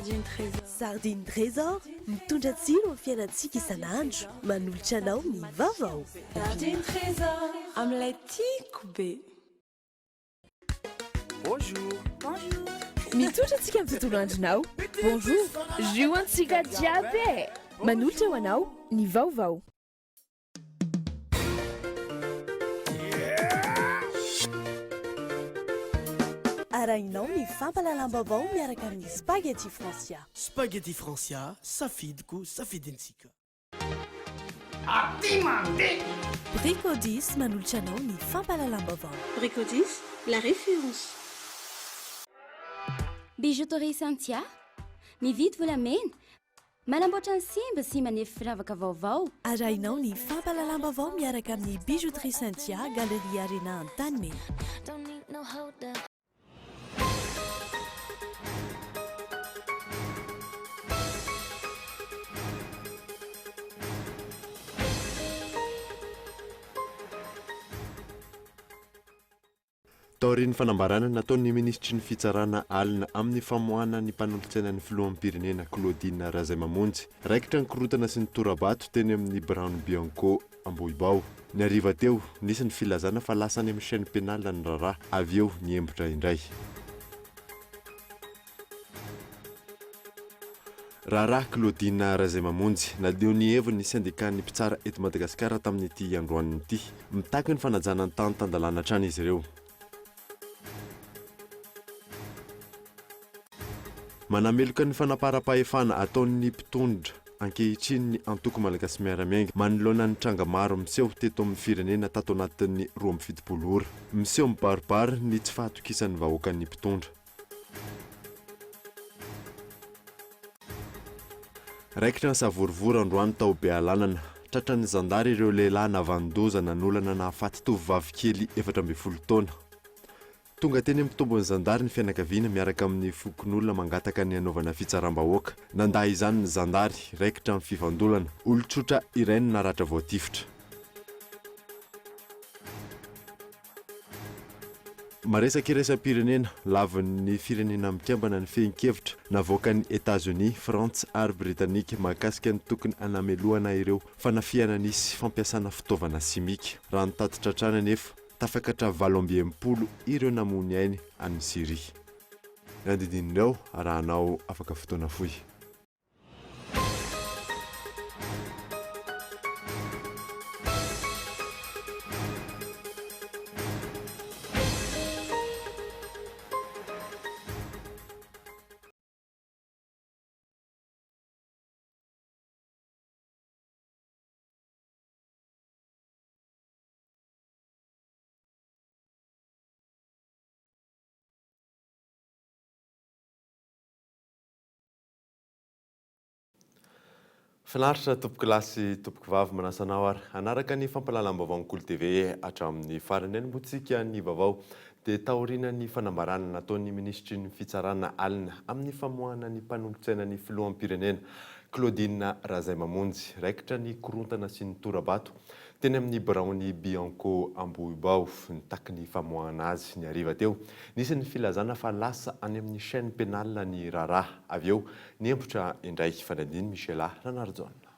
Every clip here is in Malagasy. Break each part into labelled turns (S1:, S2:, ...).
S1: Sardine Trésor.
S2: Sardine Trésor, mitondra tsiro amin'ny fiainantsika isan'andro, manolotra anao ny vaovao.
S1: Sardine Trésor, amin'ilay tiako be.
S3: Bonjour.
S1: Bonjour.
S4: Mitondra antsika amin'ny tontolo andronao. Bonjour. Jus antsika jiaby e! Manolotra ho anao ny vaovao.
S2: Arahinao ny fampahalalam-baovao miaraka amin'ny Spaghetti Francia.
S3: Spaghetti Francia, safidiko, safidintsika.
S5: Aty mandeha!
S2: Bricodis manolotra anao ny fampahalalam-baovao.
S6: Bricodis, la référence.
S7: Bijouterie Cynthia, mividy volamena, manamboatra ny simba sy manefy firavaka vaovao.
S2: Arahinao ny fampahalalam-baovao miaraka amin'ny Bijouterie Cynthia, Galerie Arena Antanimena.
S8: Taorian'ny fanambarana nataon'ny minisitry ny Fitsarana alina amin'ny famoahana ny mpanolotsainan'ny filoham-pirenena Claudine Razaimamonjy, raikitra ny korontana sy ny tora-bato teny amin'ny biraon'ny Bianco Ambohibao. Ny hariva teo, nisy ny filazana fa lasa any amin'ny chaine pénale ny raharaha, avy eo niembotra indray. Raharaha Claudine Razaimamonjy, naneho ny heviny ny sendikan'ny mpitsara eto Madagasikara tamin'ity androany ity. Mitaky ny fanajana ny tany tan-dalàna hatrany izy ireo. Manameloka ny fanaparam-pahefana ataon'ny mpitondra ankehitriny ny antoko Malagasy Miara-Miainga manoloana ny tranga maro miseho teto amin'ny firenena tato anatin'ny 72 ora. Miseho mibaribary ny tsy fahatokisan'ny vahoaka ny mpitondra. Raikitra ny savorovoro androany tao Bealanana. Tratran'ny zandary ireo lehilahy navanon-doza nanolana nahafaty tovovavy kely 14 taona. Tonga teny amin'ny tombon'ny zandary ny fianakaviana miaraka amin'ny fokonolona mangataka ny hanaovana fitsaram-bahoaka. Nandà izany ny zandary, raikitra ny fifandonana. Olon-tsotra iray no naratra voatifitra. Maresaka iraisam-pirenena, lavin'ny Firenena Mikambana ny fehin-kevitra navoakan'i Etazonia, Frantsa ary Britanika mahakasika ny tokony hanamelohana ireo fanafihana nisy fampiasana fitaovana simika. Raha ny tatitra hatrany anefa, tafakatra 68 ireo namoy ny ainy any Syria. Ny andinindin'ireo arahanao afaka fotoana fohy. Finaritra tompokolahy sy tompokovavy manasa anao ary hanaraka ny fampahalalam-baovaon'ny Kolo TV hatramin'ny farany. Hanombohantsika ny vaovao dia taorian'ny fanambarana nataon'ny minisitry ny fitsarana alina amin'ny famoahana ny mpanolotsaina ny filoham-pirenena Claudine Razaimamonjy. Raikitra ny korontana sy ny tora-bato Teny amin'ny biraon'ny Bianco Ambohibao, nitaky ny famoahana azy ny hariva teo. Nisy ny filazana fa lasa any amin'ny chaine pénale ny raharaha. Avy eo, niembotra indray. Fanadin'i Michela Ranarijaona.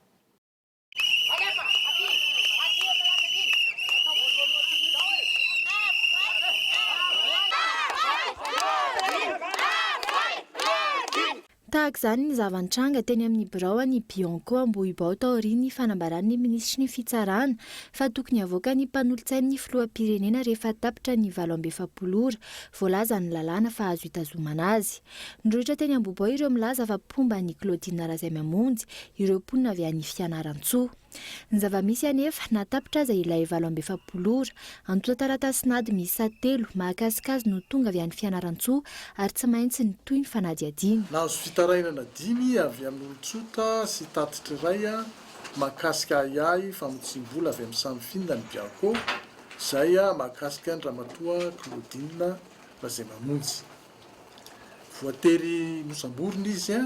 S9: Tahaka izany ny zava-nitranga teny amin'ny birao an'ny Bianco Ambohibao taorian'ny fanambaran'ny minisitry ny Fitsarana fa tokony havoaka ny mpanolotsain'ny filoham-pirenena rehefa tapitra ny 48 ora voalazan'ny lalàna fa azo itazomana azy. Nirohitra teny Ambohibao ireo milaza fa mpomba an'i Claudine Razaimamonjy ireo mponina avy any Fianarantsoa. Ny zava-misy anefa, na tapitra aza ilay 48 ora, antontan-taratasin'ady miisa telo mahakasika azy no tonga avy any Fianarantsoa ary tsy maintsy nitohy ny fanadihadiana.
S10: Nahazo fitarainana dimy avy amin'olon-tsotra sy tatitra iray mahakasika ahiahy famotsiam-bola avy amin'ny Samifin ny Bianco, izay mahakasika an-dRamatoa Claudine Razaimamonjy. Voatery nosamborina izy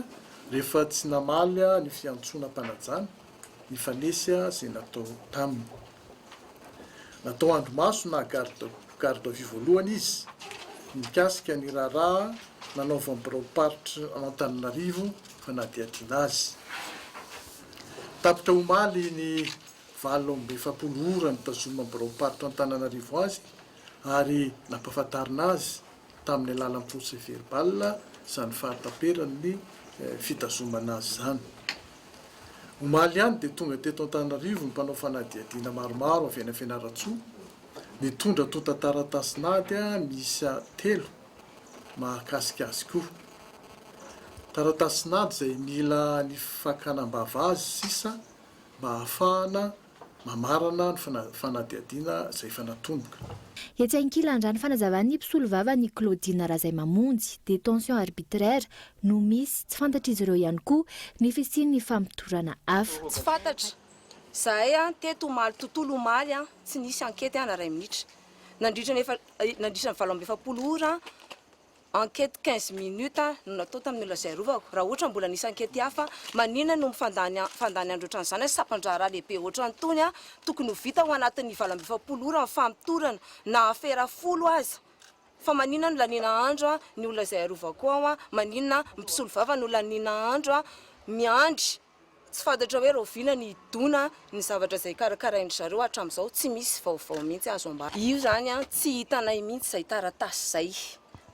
S10: rehefa tsy namaly ny fiantsoana am-panajana nifanesy izay natao taminy. Natao andrimaso na garde garde à vue voalohany izy mikasika ny raharaha. nanaovan'ny biraom-paritr' Antananarivo fanadihadiana azy. Tapitra omaly ny 48 ora nitazoman'ny biraom-paritr' Antananarivo azy ary nampahafantarina azy tamin'ny alalan'ny procès verbal izany fahataperan'ny fitazomana azy izany. Omaly ihany dia tonga teto Antananarivo ny mpanao fanadihadiana maromaro avy any Fianarantsoa nitondra antontan-taratasin'ady miisa telo mahakasika azy koa. Taratasin'ady izay mila ny fakana am-bava azy sisa mba hahafahana mamarana ny fanadihadiana izay efa natomboka.
S9: Etsy ankilany, raha ny fanazavan'ny mpisolovava an'i Claudine Razaimamonjy, détention arbitraire no misy, tsy fantatr'izy ireo ihany koa ny fisian'ny famotorana hafa.
S1: Tsy fantatra. Izahay teto omaly tontolo omaly tsy nisy ankety na iray minitra. Nandritra ny efa nandritra ny 48 ora Enquête 15 minutes no natao tamin'ny olona izay arovako. Raha ohatra mbola nisy enquête hafa, maninona no mifandany fandany andro ohatran'izany hoe sampan-draharaha lehibe ohatran'itony tokony ho vita ao anatin'ny 48 ora ny famotorana na afera folo aza. Fa maninona no laniana andro ny olona izay arovako ao, maninona ny mpisolovava no laniana andro miandry Tsy fantatra hoe rahoviana ny hidona ny zavatra izay karakarain-dry zareo hatramin'izao, tsy misy vaovao mihitsy azo ambara. Io izany tsy hitanay mihitsy izay taratasy izay.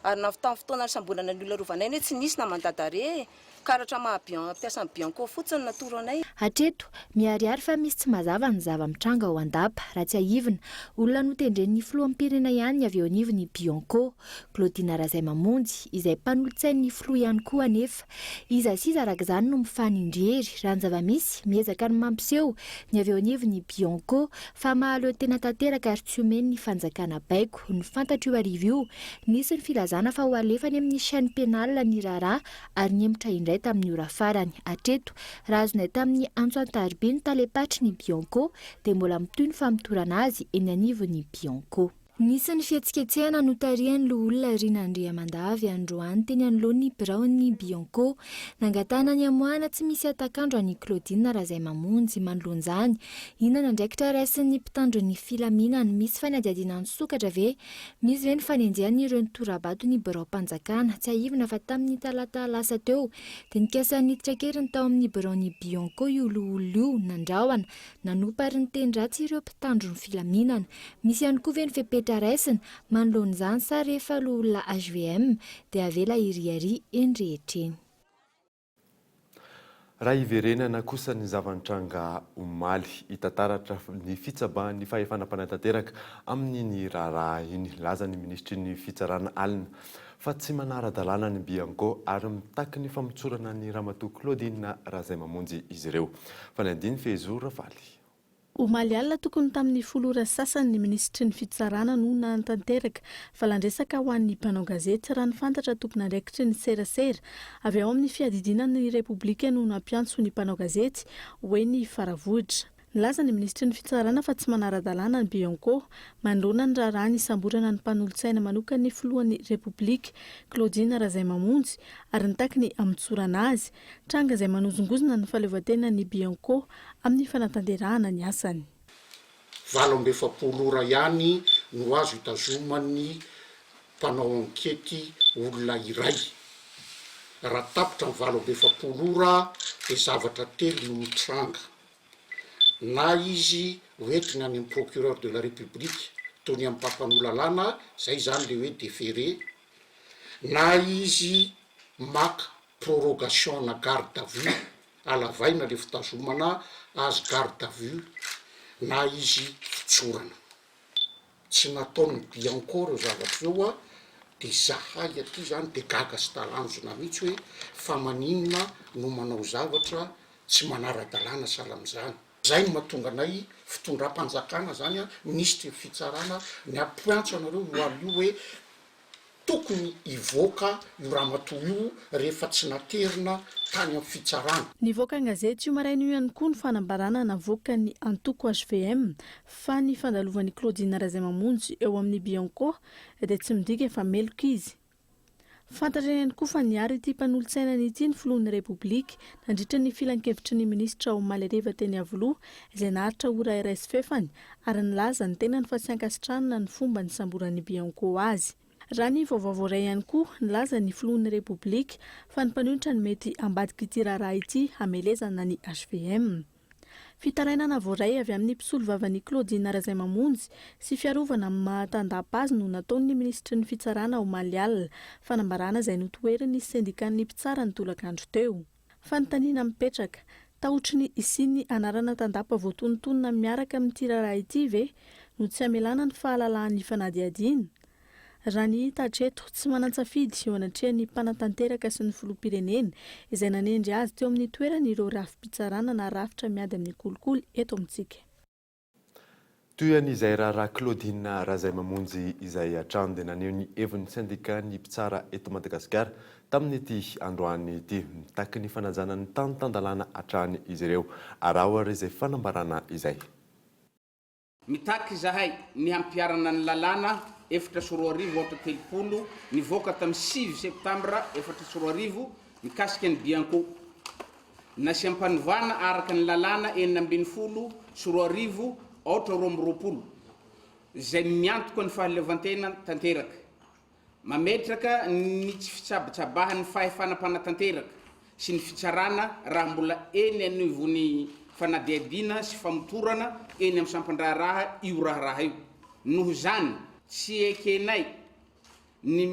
S1: Ary na tamin'ny fotoana nisamborana ny olona rovanay anie tsy nisy na mandat d'arrêt e! Karatra maha mpiasan'ny Bianco fotsiny no natoro anay.
S9: Hatreto, miharihary fa misy tsy mazava ny zava-mitranga ao Andapa, raha tsiahivina, olona notendren'ny filoham-pirenena ihany ny avy eo anivon'ny Bianco. Claudine Razaimamonjy, izay mpanolotsain'ny filoha ihany koa anefa. Iza sy iza araka izany no mifanindry hery? Raha ny zava-misy, miezaka ny mampiseho ny avy eo anivon'ny Bianco fa mahaleo tena tanteraka ary tsy omeny ny fanjakana baiko. Ny fantatro io hariva io, nisy ny filazana fa ho alefa any amin'ny chaine pénale ny raharaha ary nihemotra indray tamin'ny ora farany. Hatreto, raha azonay tamin'ny antso an-tariby ny talem-paritry ny Bianco dia mbola mitohy ny famotorana azy eny anivon'ny Bianco. Nisy ny fihetsiketsehana notarihan'ny loholona Rina Andriamandavy androany teny anoloan'ny biraon'ny Bianco. Nangatahana ny hamoahana tsy misy hatak'andro an'i Claudine Razaimamonjy. Manoloana izany, inona ny andraikitra raisin'ny mpitandro ny filaminana? Misy fanadihadiana nisokatra ve? Misy ve ny fanenjehana ireo nitora-bato ny biraom-panjakana? Tsiahivina fa tamin'ny talata lasa teo dia nikasa niditra an-keriny tao amin'ny biraon'ny Bianco io loholona io, nandrahona Nanompa ary niteny ratsy ireo mpitandro ny filaminana. Misy ihany koa ve ny fepetra raisina manoloana izany sa rehefa loholona hvm dia avela hiriaria eny rehetra eny?
S8: Raha hiverenana kosa ny zava-nitranga omaly, hita taratra ny fitsabahan'ny fahefana mpanatanteraka amin'iny raharaha iny. Nilaza ny minisitry ny fitsarana alina fa tsy manara-dalàna ny Bianco ary mitaky ny famotsorana an'i Ramatoa Claudine Razaimamonjy izy ireo. Fa ny andininy fehizoro Ravaly.
S5: Omaly alina tokony tamin'ny folo ora sy sasany ny minisitry ny fitsarana no nanatanteraka valandresaka ho an'ny mpanao gazety raha ny fantatra tompon'andraikitry ny serasera avy ao amin'ny fiadidiana ny Repoblika no nampiantso ny mpanao gazety ho eny Faravohitra. Nilaza ny minisitry ny Fitsarana fa tsy manara-dalàna ny Bianco, manoloana ny raharaha nisamborana ny mpanolotsaina manokan'ny filohan'ny Repoblika, Claudine Razaimamonjy, ary nitaky ny hamotsorana azy. Tranga izay manozongozona ny fahaleovantenan'ny Bianco amin'ny fanatanterahana ny asany.
S11: 48 ora ihany no azo itazoman'ny mpanao ankety olona iray. Raha tapitra ny 48 ora dia zavatra telo no mitranga. Na izy ho entiny any amin'ny procureur de la république toy ny amin'ny mpampanoa lalàna, zay zany le hoe déféré, na izy maka prorogation na garde à vue, alavaina le fitazomana azy garde à vue, na izy fotsorana. Tsy nataon'ny Bianco reo zavatra reo a, de zahay aty zany de gaga sy talanjona mihitsy hoe fa maninona no manao zavatra tsy manara-dalàna sahala amin'izany. Zay no mahatonga anay fitondram-panjakana zany a, minisitry ny fitsarana, ny hampiantso anareo io alina io hoe Tokony hivoaka io ramatoa io rehefa tsy naterina tany amin'ny fitsarana.
S5: Nivoaka an-gazety io maraina io ihany koa ny fanambarana navoakan'ny antoko hvm fa ny fandalovan'i Claudine Razaimamonjy eo amin'ny Bianco dia tsy midika fa meloka izy. Fantatra ihany koa fa niaro ity mpanolotsainany ity ny filohan'ny Repoblika nandritra ny filankevitry ny minisitra omaly hariva teny Iavoloha izay naharitra ora iray sy fefany ary nilaza ny tenany fa tsy ankasitrahana ny fomba nisamboran'ny Bianco azy. Raha ny vaovao voaray ihany koa, nilaza ny filohan'ny Repoblika fa ny mpanohitra no mety ambadik'ity raharaha ity hamelezana ny hvm. Fitarainana voaray avy amin'ny mpisolovavan'i Claudine Razaimamonjy sy fiarovana amin'ny maha tandapa azy no nataon'ny minisitry ny Fitsarana omaly alina, fanambarana izay notoherin'ny sendikan'ny mpitsara ny tolakandro teo. Fanontaniana mipetraka, tahotry ny hisian'ny anarana tandapa voatonontonona miaraka amin'ity raharaha ity ve no tsy hamelana ny fahalalahan'ny fanadihadiana? Raha ny hita hatreto, tsy manan-tsafidy eo anatrehan'ny mpanatanteraka sy ny filoham-pirenena izay nanendry azy teo amin'ny toerany ireo rafi-pitsarana na rafitra miady amin'ny kolikoly eto amintsika.
S8: Toy an'izay raharaha Claudine Razaimamonjy izay hatrany dia naneho ny heviny sendikan'ny mpitsara eto Madagasikara tamin'ity androany ity. Mitaky ny fanajana ny tany tan-dalàna hatrany izy ireo. Araho ary izay fanambarana izay.
S12: Mitaky izahay ny hampiharana ny lalàna 2004 aotra 30 nivoaka tamin'ny 9 septambra 2004 mikasika ny Bianco. Nasiam-panovana araka ny lalàna 2016 aotra 22 izay miantoka ny fahaleovantena tanteraka. Mametraka ny tsy fitsabatsabahan'ny fahefana mpanatanteraka sy ny fitsarana raha mbola eny anivon'ny fanadihadiana sy famotorana eny amin'ny sampan-draharaha io raharaha io. Noho izany, tsy ekenay ny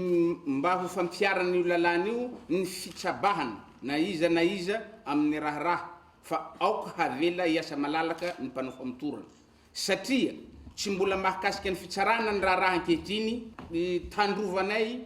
S12: mba ho fampiharana io lalàna io ny fitsabahana na iza na iza amin'ny raharaha fa aoka havela hiasa malalaka ny mpanao famotorana. Satria tsy mbola mahakasika ny fitsarana ny raharaha ankehitriny, tandrovanay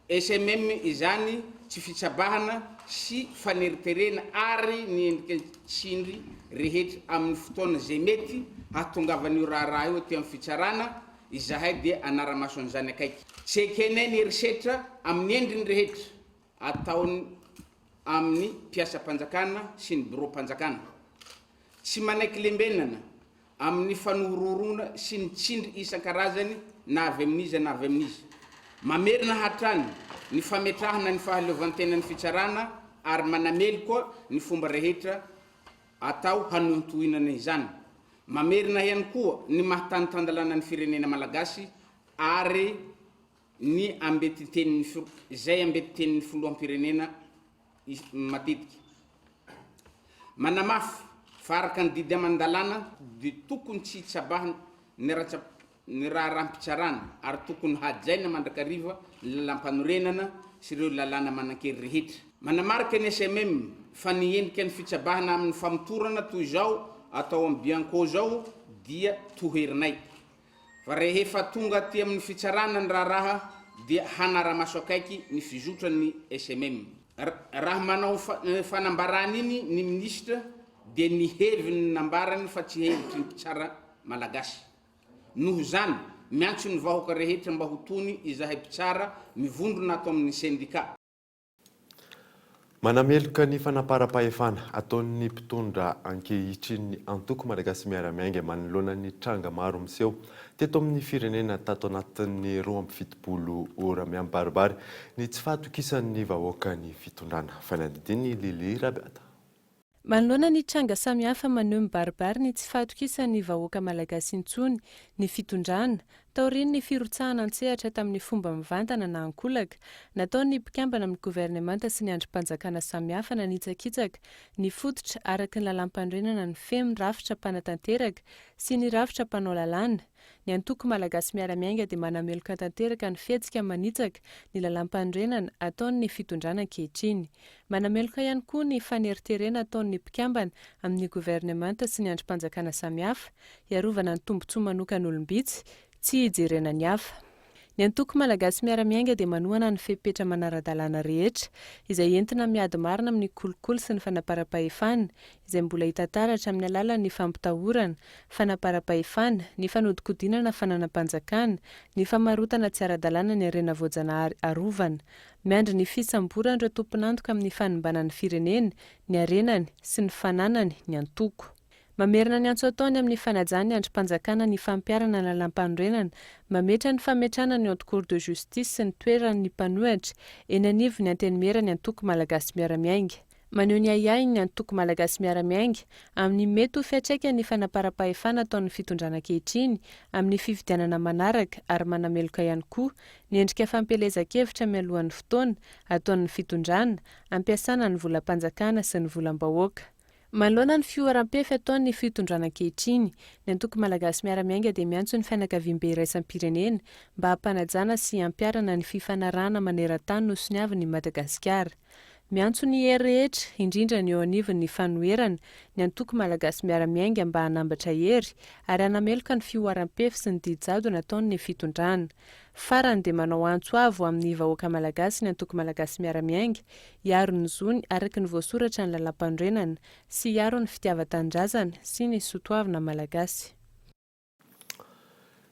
S12: smm izany tsy fitsabahana sy faneriterena ary ny endrika tsindry rehetra amin'ny fotoana izay mety hahatongavan'io raharaha io aty amin'ny fitsarana, izahay dia hanara-maso an'izany akaiky. Tsy ekenay ny herisetra amin'ny endriny rehetra ataony amin'ny mpiasam-panjakana sy ny biraom-panjakana. Tsy manaiky lembenana amin'ny fanohorohoroana sy ny tsindry isan-karazany na avy amin'iza na avy amin'iza. Mamerina hatrany ny fametrahana ny fahaleovantenan'ny fitsarana ary manameloka ny fomba rehetra atao hanohintohinana izany. Mamerina ihany koa ny maha tany tan-dalàna ny firenena malagasy ary ny ambetitenin'ny izay ambetitenin'ny filoham-pirenena matetika. Manamafy fa araka ny didy aman-dalàna dia tokony tsy hitsabahana ny ratsa ny raharaham-pitsarana ary tokony hajaina mandrakariva ny lalàmpanorenana sy ireo lalàna manan-kery rehetra. Manamarika ny smm fa ny endrika ny fitsabahana amin'ny famotorana toy izao atao amin'ny Bianco izao dia toherinay. Fa rehefa tonga aty amin'ny fitsarana ny raharaha dia hanara-maso akaiky ny fizotran'ny smm. Raha manao fanambarana iny ny minisitra dia ny heviny no nambarany fa tsy hevitry ny mpitsara malagasy. Noho izany, miantso ny vahoaka rehetra mba ho tony izahay mpitsara mivondrona ato amin'ny sendika.
S8: Manameloka ny fanaparam-pahefana ataon'ny mpitondra ankehitriny ny antoko Malagasy Miara-Miainga manoloana ny tranga maro miseho teto amin'ny firenena tato anatin'ny 72 ora. Mihampibaribary ny tsy fahatokisan'ny vahoaka ny fitondrana. Fanadihadian'i Lily Rabiata.
S13: Manoloana ny tranga samihafa maneho mibaribary ny tsy fahatokisan'ny vahoaka malagasy intsony ny fitondrana, taorian'ny firotsahana an-tsehatra tamin'ny fomba mivantana na ankolaka nataon'ny mpikambana amin'ny governemanta sy ny andrim-panjakana samihafa nanitsakitsaka ny fototra araka ny lalàmpanorenana nifehy ny rafitra mpanatanteraka sy ny rafitra mpanao lalàna, Ny antoko Malagasy Miara-Miainga dia manameloka tanteraka ny fihetsika manitsaka ny lalàmpanorenana ataon'ny fitondrana ankehitriny. Manameloka ihany koa ny faneriterena ataon'ny mpikambana amin'ny governemanta sy ny andrim-panjakana samihafa hiarovana ny tombontsoa manokan'olom-bitsy tsy hijerena ny hafa. Ny antoko Malagasy Miara-Miainga dia manohana ny fepetra manara-dalàna rehetra izay entina miady marina amin'ny kolikoly sy ny fanaparam-pahefana izay mbola hita taratra amin'ny alalan'ny fampitahorana, fanaparam-pahefana, ny fanodinkodinana fananam-panjakana, ny famarotana tsy ara-dalàna ny harena voajanahary arovana. Miandry ny fisamborana ireo tompon'antoka amin'ny fanimbana ny firenena, ny harenany sy ny fananany ny antoko. Mamerina ny antso ataony amin'ny fanajan'ny andrim-panjakana ny fampiharana ny lalàmpanorenana, mametra ny fametrahana ny Haute Cour de Justice sy ny toeran'ny mpanohitra eny anivon'ny Antenimiera ny antoko Malagasy Miara-Miainga. Maneho ny ahiahiny ny antoko Malagasy Miara-Miainga amin'ny mety ho fiantraikan'ny fanaparam-pahefana ataon'ny fitondrana ankehitriny amin'ny fifidianana manaraka ary manameloka ihany koa ny endrika fampielezan-kevitra mialohan'ny fotoana ataon'ny fitondrana ampiasana ny volam-panjakana sy ny volam-bahoaka. Manoloana ny fihoaram-pefy ataon'ny fitondrana ankehitriny, ny antoko Malagasy Miara-Miainga dia miantso ny fianakaviambe iraisam-pirenena mba hampanajana sy hampiharana ny fifanarahana maneran-tany nosoniavin'i Madagasikara. Miantso ny hery rehetra, indrindra ny eo anivon'ny fanoherana, ny antoko Malagasy Miara-Miainga mba hanambatra hery ary hanameloka ny fihoaram-pefy sy ny didy jadona ataon'ny fitondrana. Farany dia manao antso avo amin'ny vahoaka malagasy ny antoko Malagasy Miara-Miainga hiaro ny zony araka ny voasoratra ny lalàmpanorenana sy hiaro ny fitiavan-tanindrazana sy ny soatoavina malagasy.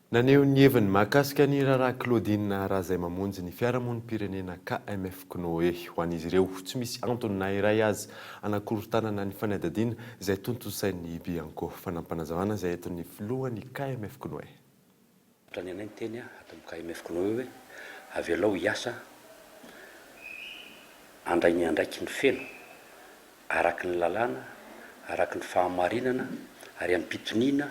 S8: Naneho ny heviny mahakasika ny raharaha Claudine Razaimamonjy ny fiarahamonim-pirenena KMF Cnoe. Ho an'izy ireo, tsy misy antony na iray aza hanakorontanana ny fanadihadiana izay tontosain'ny Bianco. Fanampinazavana izay entin'ny filohan'ny KMF Cnoe.
S14: Ohatran'ny anay ny teny ato amin'ny KMF Cnoe hoe avelao hiasa handray ny andraikiny feno araka ny lalàna, araka ny fahamarinana ary amim-pitoniana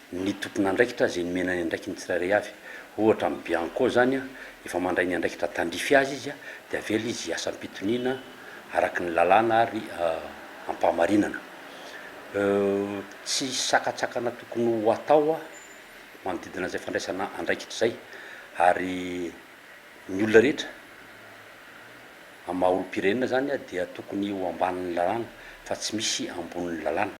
S14: ny tompon'andraikitra izay nomena ny andraikiny tsirairay avy. Ohatra amin'ny Bianco izany, efa mandray ny andraikitra tandrify azy izy dia avela izy hiasa am-pitoniana araka ny lalàna ary am-pahamarinana. Tsy sakantsakana tokony ho atao manodidina izay fandraisana andraikitra izay ary ny olona rehetra Amin'ny maha olom-pirenena izany dia tokony ho ambanin'ny lalàna fa tsy misy ambonin'ny lalàna.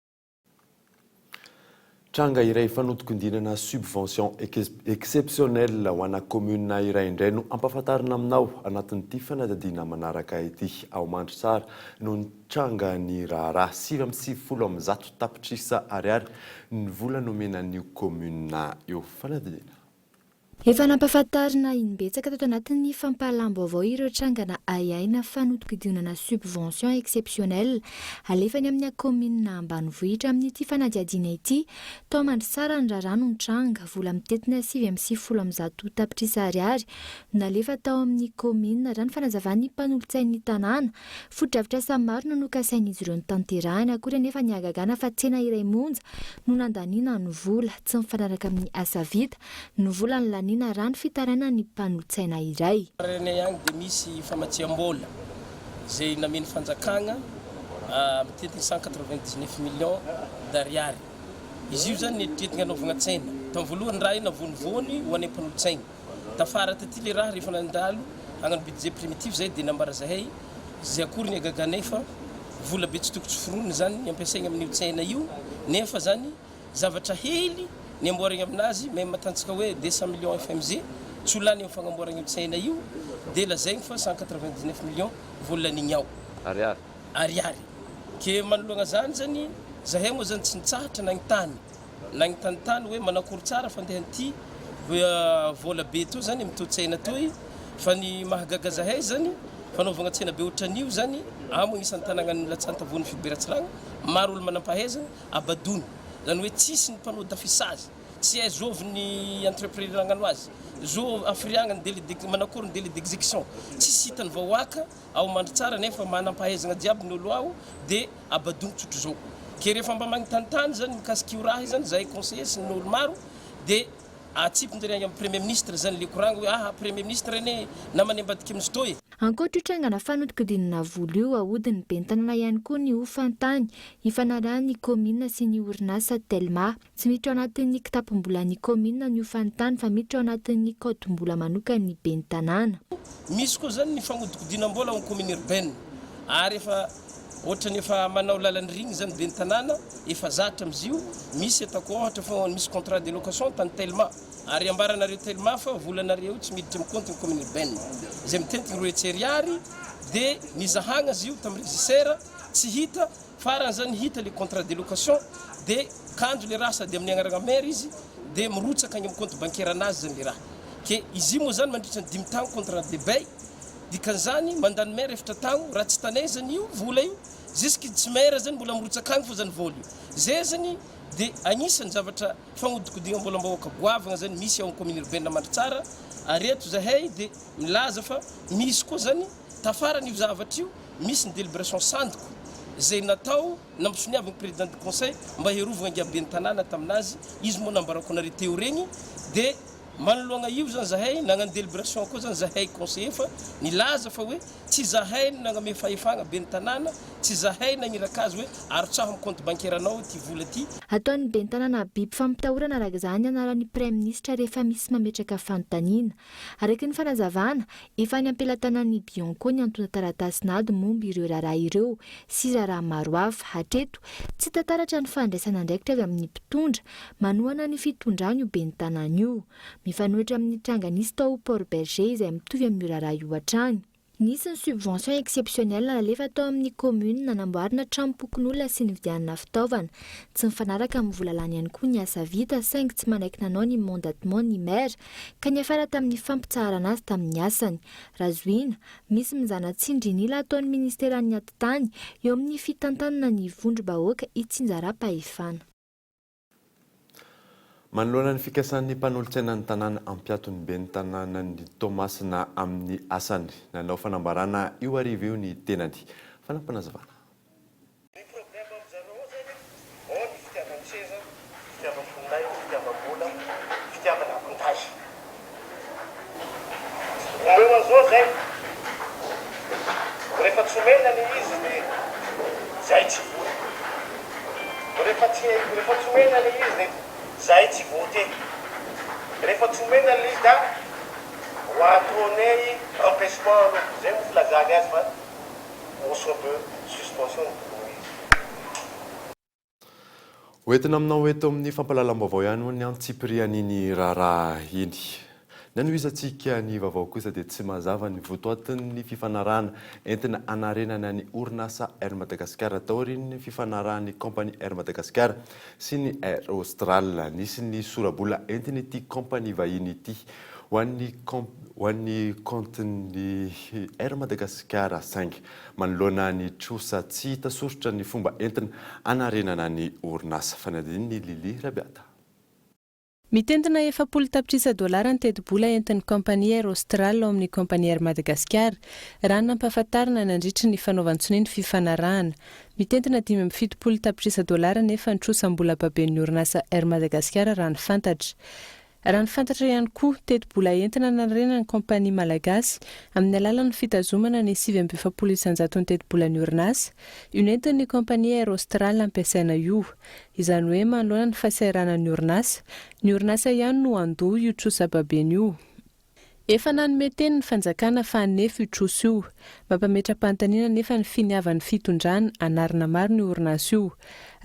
S8: Tranga iray fanodikondinana subvention exceptionnelle ho ana commune iray indray no ampahafantarina aminao anatin'ity fanadihadiana manaraka ity. Ao Mandritsara no nitranga ny raharaha. 199 tapitrisa ariary ny vola nomena an'io commune io. Fanadihadiana.
S9: Efa nampahafantarina im-betsaka tato anatin'ny fampahalalam-baovao ireo trangana ahiahiana fanodinkodinana subvention exceptionnelle alefa any amin'ny kaominina ambanivohitra amin'ity fanadihadiana ity. Tao Mandritsara ny raharaha no nitranga, vola mitentina 199 tapitrisa ariary no nalefa tao amin'ny kaominina, raha ny fanazavan'ny mpanolotsain'ny tanàna. Fotodrafitrasa maro no nokasain'izy ireo notanterahina, akory anefa ny hagagana fa tsena iray monja no nandaniana ny vola, tsy mifanaraka amin'ny asa vita. No vola nolaniana raha ny fitarainan'ny mpanolotsaina iray.
S15: Renay agny dia misy famatsiam-bola izay namen'ny fanjakagna mitentina 199 millions d'ariary. Izy io zany neritreretigna hanaovagna tsena. Tamin'ny voalohany raha io navonivony ho anay mpanolotsaigna. Tafara taty le raha rehefa nandalo hagnano budget primitif zahay dia nambara zahay izay akory ny hagaganay fa vola be tsy toko tsy foronina zany ny ampiasaigna amin'io tsena io nefa zany Zavatra hely ny amboarigny aminazy, même atantsika hoe 200 millions FMG tsy ho lany am fagnamboaragna io tsena io de lazaigny fa 199 millions vola lanigny ao.
S14: Ariary.
S15: Ariary. Ke manoloagna zany zany, zahay moa zany tsy nitsahatra nagnitany, nagnitany hoe manakory tsara fandehan'ity vola be toy zany amin'itoy tsena toy, fa ny mahagaga zahay zany fanaovagna tsena be otran'io zany amo agnisan'ny tanagnan'ny Latsan-tavoan'ny Fiberatsiragna, maro olo manampahaizagna, Abadona, zany hoe tsisy ny panneau d'affichage, tsy hay zovy ny entrepreneur hagnano azy, zo hafiriagna ny délai de manakory ny délai d'exécution, tsisy hitan'ny vahoaka ao Mandritsara nefa manampahaizagna jiaby ny olo ao de abadogno tsotr'izao. Ke rehefa mba magnontanintany zany mikasika io raha io zany zahay conseiller sy ny olo maro de atsipin-jare agny amin'ny premier ministre zany le koragna hoe aha premier ministre anie namany ambadiky amin'izy tô e.
S9: Ankoatra io trangana fanodinkodinana vola io, ahodin'ny ben'ny tanàna ihany koa ny hofan-tany ifanarahan'ny kaominina sy ny orinasa Telma. Tsy miditra ao anatin'ny kitapom-bolan'ny kaominina ny hofan-tany fa miditra ao anatin'ny kaotim-bola manokan'ny ben'ny tanàna.
S15: Misy koa zany ny fagnodikodinam-bola ao amin'ny commune urbaine ary efa ohatran'ny efa manao lalan-drigny zany ben'ny tanàna, efa zatra amin'izy io, misy ataoko ohatra fa misy contrat de location tany Telma. Ary ambaranareo Telma fa volanareo io tsy miditra am compte ny commune urbaine izay mitentigny 200 ariary de nizahagna azy io tam régisseur tsy hita farany zany hita le contrat de location de kanjo le raha sady amin'ny agnaragna maire izy de mirotsaka agny am compte bancaire anazy zany le raha ke izy io moa zany mandritra ny dimy tagno contrat de bail dikan'izany mandany maire efatra tagno raha tsy tanezany io vola io jusque tsy maire zany mbola mirotsaka agny fô zany vola io zay zany de agnisan'ny zavatra Fagnodikodinam-bolam-bahoaka goavagna zany misy ao amin'ny commune urbaine Mandritsara ary eto zahay dia milaza fa misy koa zany tafaran'io zavatra io misy ny délibération sandoko izay natao nampisoniavin'ny président du conseil mba hiarovagna ingahy ben'ny tanàna taminazy, izy moa nambarako anareo teo regny, dia manoloagna io zany zahay nagnano délibération koa zany zahay conseiller fa nilaza fa hoe tsy zahay no nagname fahefagna ben'ny tanàna, tsy zahay nagniraka azy hoe arotsaho amin'ny compte bancaire anao ity vola ity.
S9: Ataon'ny ben'ny tanàna biby fampitahorana araka izany ny anaran'ny praiminisitra rehefa misy mametraka fanontaniana. Araka ny fanazavana, efa any am-pelatanan'ny Bianco ny antontan-taratasin'ady momba ireo raharaha ireo sy raharaha maro hafa. Hatreto, tsy hita taratra ny fandraisana andraikitra avy amin'ny mpitondra manohana ny fitondrana io ben'ny tanàna io. Mifanohitra amin'ny tranga nisy tao Port Bergé izay mitovy amin'io raharaha io hatrany. Nisy ny subvention exceptionnelle nalefa tao amin'ny commune nanamboarana tranom-pokonolona sy nividianana fitaovana. Tsy mifanaraka amin'ny vola lany ihany koa ny asa vita saingy tsy manaiky nanao ny mandatement ny maire ka niafara tamin'ny fampitsaharana azy tamin'ny asany. Raha zohiana, misy mizana tsindrin'ila ataon'ny ministeran'ny atitany eo amin'ny fitantanana ny vondrom-bahoaka itsinjaram-pahefana.
S8: Manoloana ny fikasan'ny mpanolotsainan'ny tanàna hampiato ny ben'ny tanànan'i Toamasina amin'ny asany, nanao fanambarana io hariva io ny tenany. Fanampinazavana.
S16: Ny problème aminjareo ao zany ao ny fitiavan-tseza, fitiavam-boninahitra, fitiavam-bola, fitiavana avantage. Omeo an'izao zay, rehefa tsy omena le izy de zay tsy voa. Rehefa tsy rehefa tsy omena le izy de zay tsy vote. Rehefa tsy omena le izy da ho ataonay empêchement aloha, zay moa filazany azy fa motion de suspension no tokony ho izy.
S8: Hoentina aminao eto amin'ny fampahalalam-baovao ihany moa ny antsipirian'iny raharaha iny. Ny hanohizantsika ny vaovao kosa dia tsy mazava ny votoatin'ny fifanarahana entina hanarenana ny orinasa Air Madagascar taorian'ny fifanarahan'ny kaompania Air Madagascar sy ny Air Austral. Nisy ny sora-bola entin'ity kaompania vahiny ity ho an'ny ho an'ny kaontin'ny Air Madagascar saingy Manoloana ny trosa tsy hita soritra ny fomba entina hanarenana ny orinasa. Fanadihadian'i Lily Rabiata.
S13: Mitentina 40 tapitrisa dolara ny tetibola entin'ny kaompania Air Austral ao amin'ny kaompania Air Madagasikara, raha ny nampahafantarina nandritry ny fanaovan-tsonia ny fifanarahana. Mitentina 75 tapitrisa dolara anefa ny trosam-bola baben'ny orinasa Air Madagasikara raha ny fantatra. Raha ny fantatra ihany koa, tetibola entina hanarenana ny kaompania malagasy amin'ny alalan'ny fitazomana ny 49 isanjaton'ny tetibolan'ny orinasa, io nentin'ny kaompania Air Austral ampiasaina io. Izany hoe manoloana ny fahasahiranan'ny orinasa, ny orinasa ihany no handoa io trosa babeny io. Efa nanome teny ny fanjakana fa hanefy io trosa io. Mampametra-panontaniana anefa ny finiavan'ny fitondrana hanarina marina io orinasa io.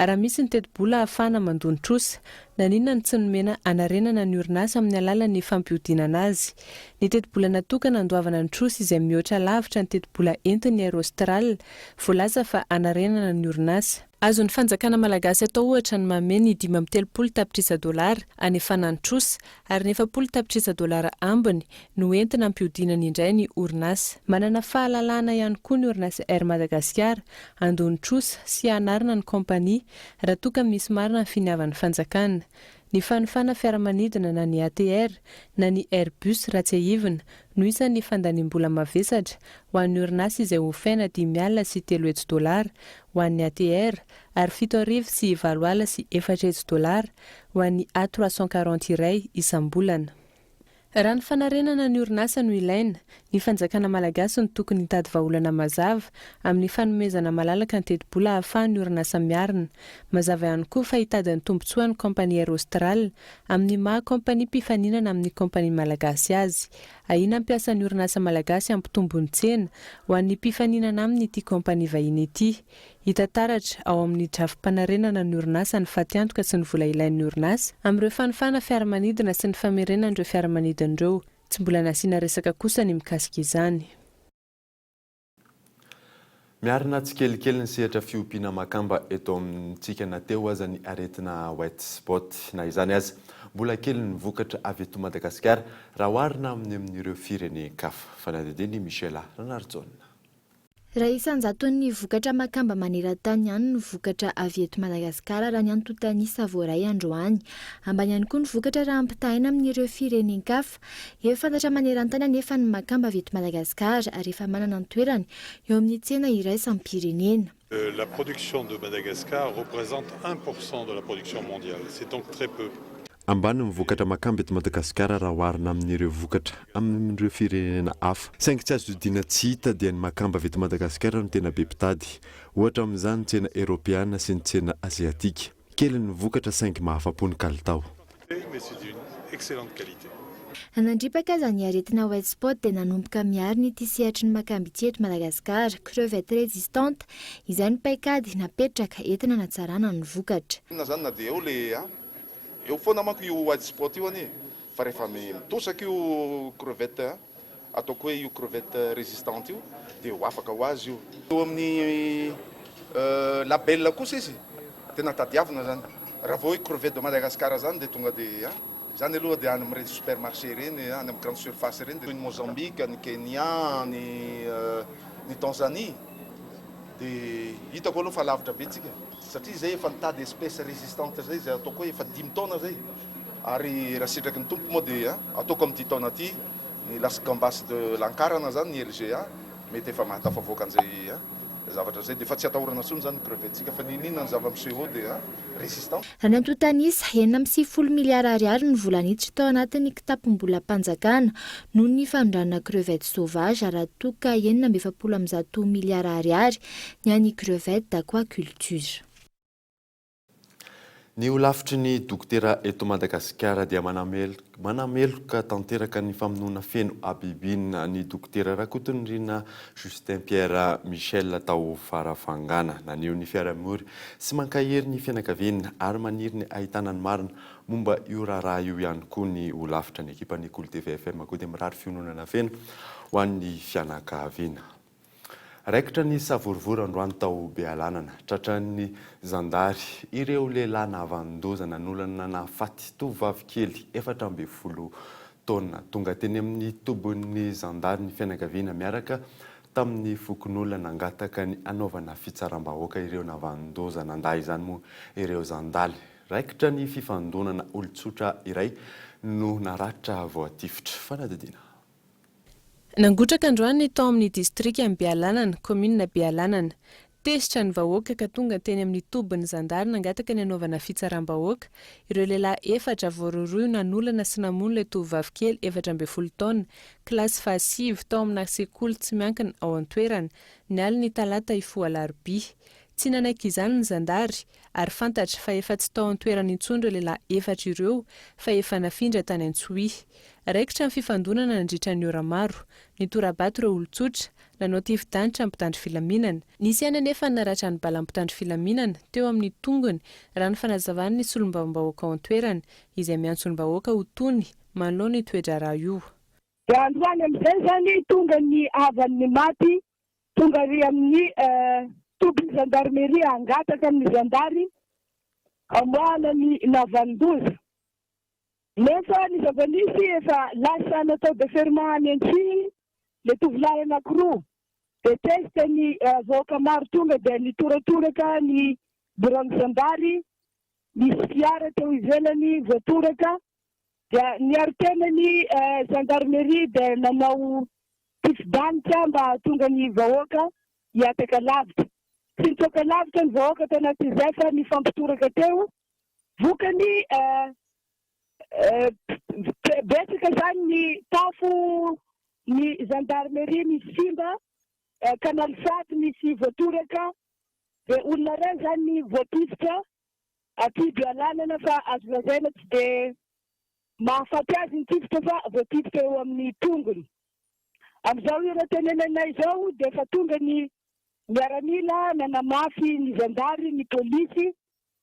S13: Raha misy ny tetibola ahafahana mandoa ny trosa, naninona no tsy nomena hanarenana ny orinasa amin'ny alalan'ny fampihodinana azy? Ny tetibola natokana handoavana ny trosa izay mihoatra lavitra ny tetibola entin'ny Air Austral voalaza fa hanarenana ny orinasa. Azon'ny fanjakana malagasy atao ohatra ny manome ny 35 tapitrisa dolara hanefana ny trosa ary ny 40 tapitrisa dolara ambiny no entina hampihodinana indray ny orinasa. Manana fahalalahana ihany koa ny orinasa Air Madagasikara handoa ny trosa sy hanarina ny kaompania raha toa ka misy marina ny finiavan'ny fanjakana. Ny fanofana fiaramanidina na ny ATR na ny Airbus raha tsiahivina no isan'ny fandaniam-bola mavesatra ho an'ny orinasa izay hofaina 305 dolara ho an'ny ATR ary 7804 dolara ho an'ny A 340 iray isam-bolana. Raha ny fanarenana ny orinasa no ilaina, ny fanjakana malagasy no tokony hitady vahaolana mazava amin'ny fanomezana malalaka ny tetibola ahafahan'ny orinasa miarina. Mazava ihany koa fa hitady ny tombontsoan'ny kaompania Air Austral amin'ny maha kaompania mpifaninana amin'ny kaompania malagasy azy. Ahiana hampiasa ny orinasa malagasy hampitombo ny tsena ho an'ny mpifaninana aminy ity kaompania vahiny ity. Hita taratra ao amin'ny drafi-panarenana ny orinasa ny fatiantoka sy ny vola ilain'ny orinasa amin'ireo fanofana fiaramanidina sy ny famerenana ireo fiaramanidina ireo. Tsy mbola nasiana resaka kosa ny mikasika izany.
S8: Miarina tsikelikely ny sehatra fiompiana makamba eto amintsika na teo aza ny aretina white spot. Na izany aza, mbola kely ny vokatra avy eto Madagasikara raha oharina amin'ny amin'ireo firenen-kafa. Fanadihadian'i Michela Ranarijaona.
S9: Raha isan-jaton'ny vokatra makamba maneran-tany ihany ny vokatra avy eto Madagasikara raha ny antontan'isa voaray androany. Ambany ihany koa ny vokatra raha ampitahaina amin'ireo firenen-kafa. Efa fantatra maneran-tany anefa ny makamba avy eto Madagasikara ary efa manana ny toerany eo amin'ny tsena iraisam-pirenena.
S17: La production de Madagascar représente 1% de la production mondiale, c'est donc très peu.
S8: Ambany ny vokatra makamba eto Madagasikara raha oharina amin'ireo vokatra amin'ireo firenena hafa. Saingy tsy azo odiana tsy hita dia ny makamba avy eto Madagasikara no tena be mpitady. Ohatra amin'izany ny tsena eoropeana sy ny tsena aziatika. Kely ny vokatra saingy mahafa-po ny kalitao.
S17: Mais c'est d'une excellente qualité.
S9: Nandripaka aza ny aretina white spot dia nanomboka miarina ity sehatry ny makamba ity eto Madagasikara. Crevette résistante, izay no paikady napetraka entina hanatsarana ny vokatra.
S18: Inona zany na dia eo le a. Eo foana manko io white spot io anie fa rehefa mitosaka io crevette ataoko hoe io crevette résistante io dia ho afaka ho azy io. Eo amin'ny label kosa izy tena tadiavina zany. Raha vao hoe crevette de Madagascar zany dia tonga dia izany aloha dia any amin'ireny supermarché ireny, any amin'ny grande surface ireny dia toy ny Mozambique, ny Kenya, ny ny Tanzanie dia hitako aloha fa lavitra be tsika. Satria izay efa nitady espèce résistante izay, izay ataoko hoe efa dimy taona izay, ary raha sitraky ny Tompo moa dia ataoko amin'ity taona ity ny Las Gambas de l'Ankarana izany, ny LGA, mety efa mahatafavoaka an'izay zavatra izay, dia efa tsy atahorana intsony izany ny crevette-tsika, fa n'inon'inona ny zava-miseho eo dia résistant.
S9: Raha ny antontan'isa, 96 miliara ariary ny vola niditra tao anatin'ny kitapom-bolam-panjakana noho ny fanondranana crevette sauvage raha toa ka 146 miliara ariary ny an'ny crevette d'aquaculture.
S8: Ny holafitry ny dokotera eto Madagasikara dia manameloka tanteraka ny famonoana feno habibiana ny dokotera Rakotonirina Justin Pierre Michel tao Farafangana. Naneho ny fiarahamory sy mankahery ny fianakaviana ary maniry ny hahitana ny marina momba io raharaha io ihany koa ny holafitra. Ny ekipan'ny Kolo TV FM koa dia mirary fiononana feno ho an'ny fianakaviana. Raikitra ny savorovoro androany tao Bealanana. Tratran'ny zandary ireo lehilahy nahavanon-doza nanolana nahafaty tovovavy kely 14 taona. Tonga teny amin'ny tobin'ny zandary ny fianakaviana miaraka tamin'ny fokonolona nangataka ny hanaovana fitsaram-bahoaka ireo nahavanon-doza. Nandà izany moa ireo zandaly. Raikitra ny fifandonana olon-tsotra iray no naratra voatifitra. Fanadihadiana.
S13: Nangotraka androany ny tao amin'ny distrikan'i Bealanana, kaominina Bealanana. Tezitra ny vahoaka ka tonga teny amin'ny tobin'ny zandary nangataka ny hanaovana fitsaram-bahoaka ireo lehilahy efatra voarohirohy nanolana sy namono ilay tovovavy kely 14 taona, kilasy fahasivy, tao amina sekoly tsy miankina ao an-toerana, ny alin'ny talata hifoha alarobia. Tsy nanaiky izany ny zandary ary fantatra fa efa tsy tao an-toerana intsony ireo lehilahy efatra ireo fa efa nafindra tany Antsohihy. Raikitra ny fifandonana nandritra ny ora maro. Nitora-bato ireo olon-tsotra, nanao tifi-danitra ny mpitandro filaminana. Nisy ihany anefa ny naratran'ny balan'ny mpitandro filaminana teo amin'ny tongony, raha ny fanazavan'ny solombavambahoaka ao an-toerana, izay miantso ny vahoaka ho tony manoloana io toe-draharaha io.
S19: Dia androany amin'izay izany tonga ny havan'ny maty tonga ary amin'ny tobin'ny zandarmeria hangataka amin'ny zandary hamoahana ny nahavanon-doza. Nefa ny zava-nisy efa lasa natao deferment any Antsihiny le tovolahy anakiroa dia tezitra ny vahoaka maro tonga dia nitoratoraka ny biraon'ny zandary, nisy fiara teo ivelany voatoraka dia niaro tena ny gendarmerie dia nanao tifi-danitra mba hahatonga ny vahoaka hihataka lavitra. Tsy nitsoaka lavitra ny vahoaka tao anatin'izay fa nifampitoraka teo. Vokany, betsaka izany ny tafo ny gendarmerie misy simba, canal sat misy voatoraka, dia olona iray izany voatifitra aty Bealanana fa azo lazaina tsy dia mahafaty azy ny tifitra fa voatifitra eo amin'ny tongony. Amin'izao ora tenenanay izao dia efa tonga ny miaramila nanamafy ny zandary, ny polisy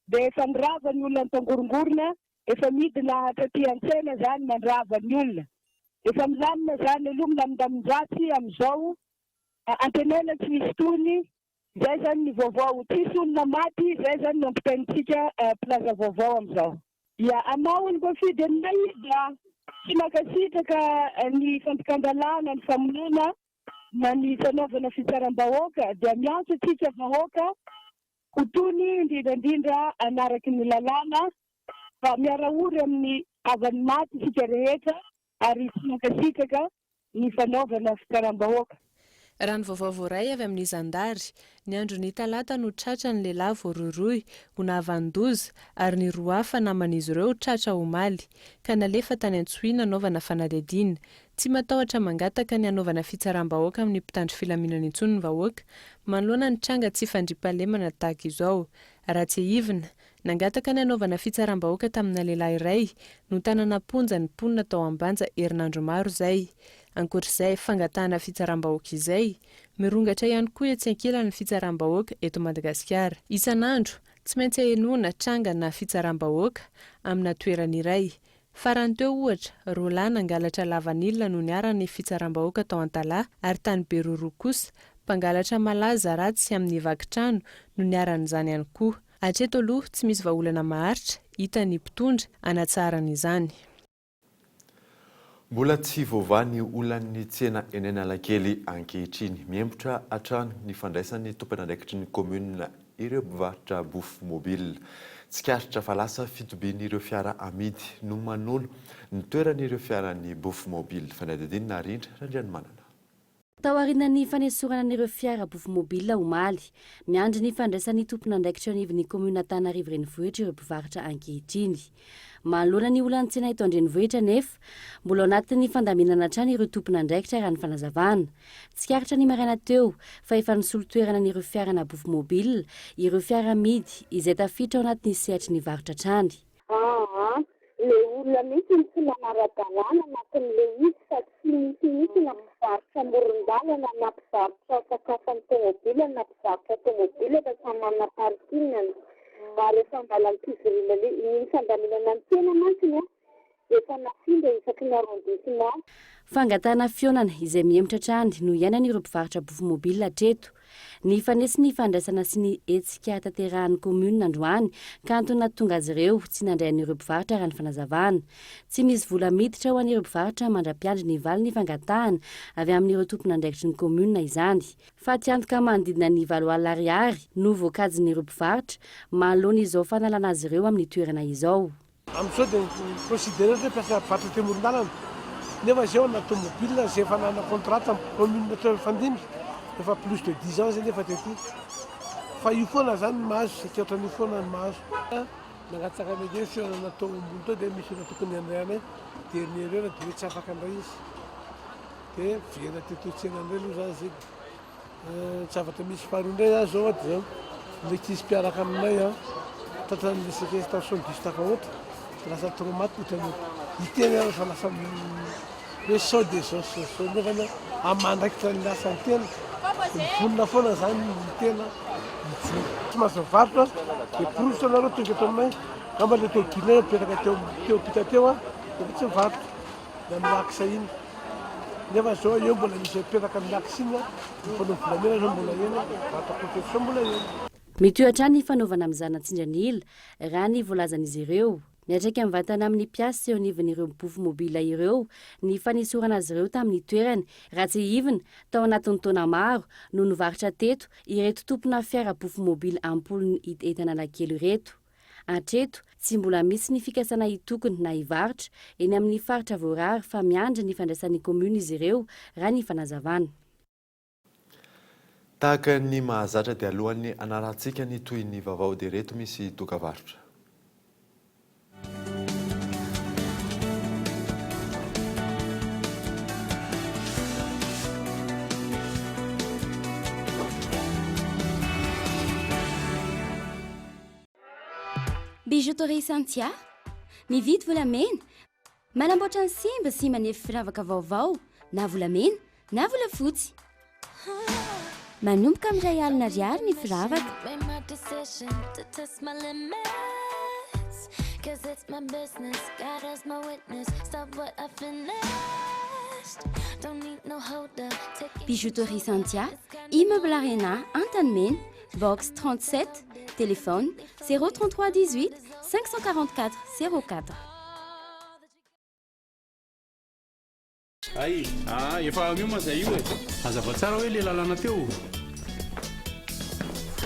S19: Dia efa nirava ny olona nitangorongorona, efa midina hatraty an-tsena zany mandrava ny olona. Efa milamina zany aloha, milamindamin-dratsy amin'izao, antenaina tsy hisy tohiny, izay zany ny vaovao, tsisy olona maty, izay zany no ampitaintsika mpilaza vaovao amin'izao. Ya, amin'ny maha olom-boafidy anay dia tsy mankasitraka ny fandikan-dalàna, ny famonoana. na ny fanaovana fitsaram-bahoaka dia miantso antsika vahoaka ho tony indrindra indrindra hanaraky ny lalàna fa miara-ory amin'ny havan'ny maty isika rehetra ary tsy mankasitraka ny fanaovana fitsaram-bahoaka.
S13: Raha ny vaovao voaray avy amin'ny zandary, ny andron'ny talata no tratra ny lehilahy voarohirohy ho nahavanon-doza ary ny roa hafa naman'izy ireo tratra omaly, ka nalefa tany Antsohihy nanaovana fanadihadiana. Tsy matahotra mangataka ny hanaovana fitsaram-bahoaka amin'ny mpitandro filaminana intsony ny vahoaka manoloana ny tranga tsy fandriampahalemana tahaka izao. Raha tsiahivina, Nangataka ny hanaovana fitsaram-bahoaka tamina lehilahy iray notanana am-ponja ny mponina tao Ambanja herinandro maro izay. Ankoatra izay fangatahana fitsaram-bahoaka izay, mirongatra ihany koa etsy ankilany ny fitsaram-bahoaka eto Madagasikara. Isan'andro, tsy maintsy ahenoana tranga na fitsaram-bahoaka amina toerana iray. Farany teo, ohatra, roa lahy nangalatra lavanila no niharan'ny fitsaram-bahoaka tao Antalaha ary tany Beroroha kosa, mpangalatra malaza ratsy amin'ny vaky trano no niharan'izany ihany koa. Hatreto aloha, tsy misy vahaolana maharitra hitan'ny mpitondra hanatsaharana izany.
S8: Mbola tsy voavaha ny olan'ny tsena eny Analakely ankehitriny. Mihemotra hatrany ny fandraisan'ny tompon'andraikitry ny kaominina ireo mpivarotra bouffe mobile. Tsikaritra fa lasa fitobian'ireo fiara amidy no manolo ny toeran'ireo fiaran'ny bouffe mobile. Fanadihadiana Narindra Randrianomanana.
S7: Taorian'ny fanesorana an'ireo fiara bouffe mobile omaly, miandry ny fandraisan'ny tompon'andraikitra eo anivon'ny kaominina Antananarivo Renivohitra ireo mpivarotra ankehitriny. Manoloana ny olan'ny tsena eto an-drenivohitra anefa, mbola ao anatin'ny fandaminana hatrany ireo tompon'andraikitra raha ny fanazavana. Tsikaritra ny maraina teo fa efa nisolo toerana an'ireo fiarana bouffe mobile ireo fiara amidy izay tafiditra ao anatin'ny sehatry ny varotra hatrany.
S20: Aa le olona mihitsy no tsy manara-dalàna anatin'le izy fa tsy misy mihitsy na mpivarotra amoron-dalana na mpivarotra sakafo amin'ny tomobile na mpivarotra tomobile fa samy manana parking-ny ary efa andalam-pivoriana le ny fandaminana ny tsena mantsiny an efa nafindra isaky ny arrondissement.
S7: Fangatahana fihaonana izay mihemotra hatrany no iainan'ireo mpivarotra bofo mobile hatreto. Nifanesy ny fandraisana sy ny hetsika tanterahan'ny kaominina androany ka antony nahatonga azy ireo tsy nandray an'ireo mpivarotra raha ny fanazavana. Tsy misy vola miditra ho an'ireo mpivarotra mandra-piandry ny valin'ny fangatahana avy amin'ireo tompon'andraikitry ny kaominina izany. Fatiantoka manodidina ny 8000 ariary no voakajin'ireo mpivarotra manoloana izao fanalana azy ireo amin'ny toerana izao.
S10: Amin'izao dia mi-considerer hoe mpiasa mpivarotra aty amoron-dalana nefa izay ao anaty tomobile izay efa nanana contrat tamin'ny commune teo Mifandimby efa plus de dix ans izay nefa teto fa io foana izany no mahazo saika ohatran'io foana no mahazo. Nangataka anay fihaonana natao ambony teo dia misy olona tokony handray anay dernière heure dia hoe tsy afaka handray izy dia miverina teto an-tsena indray aloha izany izay. Ny zavatra misy faharoa indray zany zao dia zao, ny ankizy mpiaraka aminay an, tratran'ilay séquestration diso tafahoatra, dia lasa traumatique ohatran'ny hiteny aho fa lasa hoe sao dia zao sy zao sy zao nefa ny amin'ny maha-andraikitra ny asan'ny tena dia mivonona foana zany ny tena hijoro. Tsy mahazo mivarotra dia porofo nareo tonga eto aminay, angamba ilay tômôbilinay mipetraka teo teo ampita teo an, dia tsy mivarotra. Na amin'ny axe iny. Nefa zao eo mbola misy mipetraka amin'ny axe iny an, ny mpanao volamena zao mbola eny, mpivarotra confection mbola eny.
S7: Mitohy hatrany ny fanaovana mizana tsindran'ila, raha ny voalazan'izy ireo. Miantraika mivantana amin'ny mpiasa eo anivon'ireo bofo mobile ireo ny fanesorana azy ireo tamin'ny toerany. Raha tsiahivina, tao anatin'ny taona maro no nivarotra teto ireto tompona fiara bofo mobile am-polony hita eto Analakely ireto. Hatreto, tsy mbola misy ny fikasana hitokona na hivarotra eny amin'ny faritra voarary fa miandry ny fandraisan'ny commune izy ireo, raha ny fanazavana.
S8: Tahaka ny mahazatra dia alohan'ny hanarahantsika ny tohin'ny vaovao dia ireto misy dokavarotra.
S7: Bijouterie Santia, mividy volamena, manamboatra ny simba sy manefy firavaka vaovao na volamena na volafotsy. Manomboka amin'ny 1000 ariary ny firavaka. Bijouterie Santia, Immeuble Arena, Antanimena. Box 37, téléphone 033 18 544 04.
S21: Hay, ah, efa miomana zay io e. Hazava tsara hoe le lalana teo.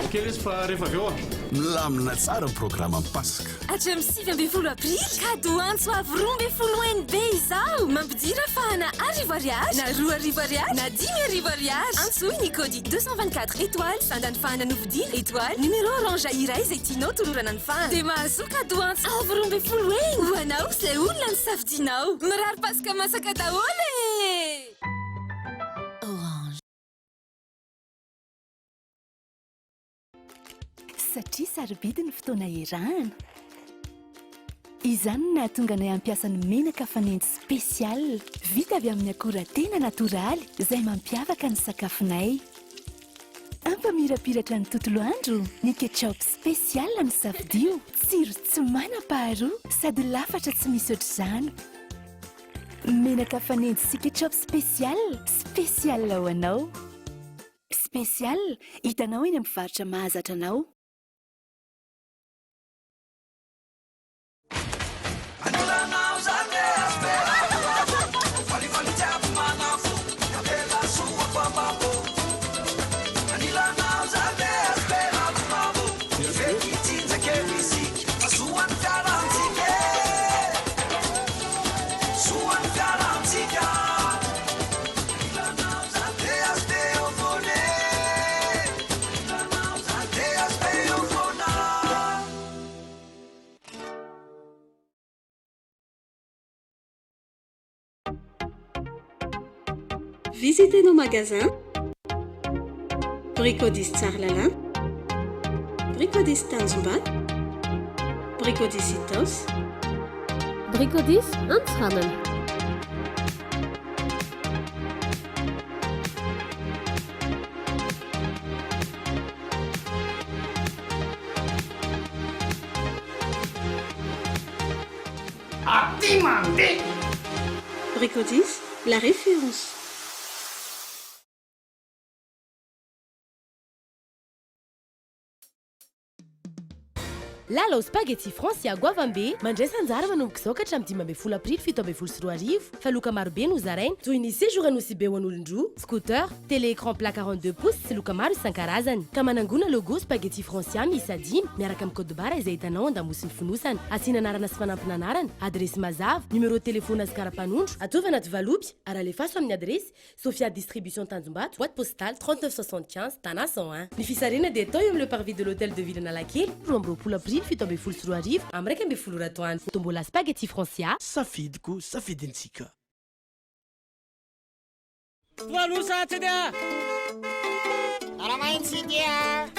S21: Ok lesy fa rehefa avy eo ah.
S22: Milamina tsara ny programan'ny Paska.
S23: Hatramin'ny 19 aprily, cadeau antso avo 12 NB izao. Mampidira fahana arivo ariary, na 2000 ariary, na 5000 ariary. Antsoy ny kaody 224 étoile, sandan'ny fahana novidiana, étoile, numéro orange iray izay tianao tolorana ny fahana. Dia mahazoa cadeau antso avo 12 heny ho anao sy ilay olona nosafidianao. Mirary Paska masaka daholo e!
S2: Orange. Satria sarobidy ny fotoana iarahana. Izany no nahatonga anay hampiasa ny menaka fanendy spécial, vita avy amin'ny akora tena natoraly izay mampiavaka ny sakafonay. Hampamirapiratra ny tontolo andro ny ketchup spécial no safidio, tsiro tsy manam-paharoa sady lafatra tsy misy ohatr'izany. Menaka fanendy sy ketchup spécial, spécial ho anao. Spécial, hitanao eny amin'ny mpivarotra mahazatra anao.
S6: Visitez nos magasins Bricodis Tsaralalàna, Bricodis Tanjombato, Bricodis Itaosy.
S24: Bricodis Antsiranana.
S12: Aty mandeha!
S6: Bricodis, la référence.
S25: Lalao Spaghetti Francia goavambe, mandraisa anjara manomboka izao ka hatramin'ny 15 aprily 2017 fa loka marobe no zaraina toy ny séjour Anosibe ho an'olon-droa, scooter, télé écran plat 42 pouces sy loka maro isan-karazany. Ka manangona logo Spaghetti Francia miisa dimy miaraka amin'ny code barre izay hitanao an-damosin'ny fonosana. Asiana anarana sy fanampin'anarana, adiresy mazava, numéro de téléphone sy kara-panondro, ataovy anaty valopy ary alefaso amin'ny adiresy Sofia Distribution Tanjombato, boîte postale 39 75, Tana 101. Ny fisarihana dia atao eo amin'ny Le Parvis de l'Hôtel de Ville Analakely, 22 aprily 2017 amin'ny 11 ora atoandro. Tombola Spaghetti Francia.
S3: Safidiko, safidintsika.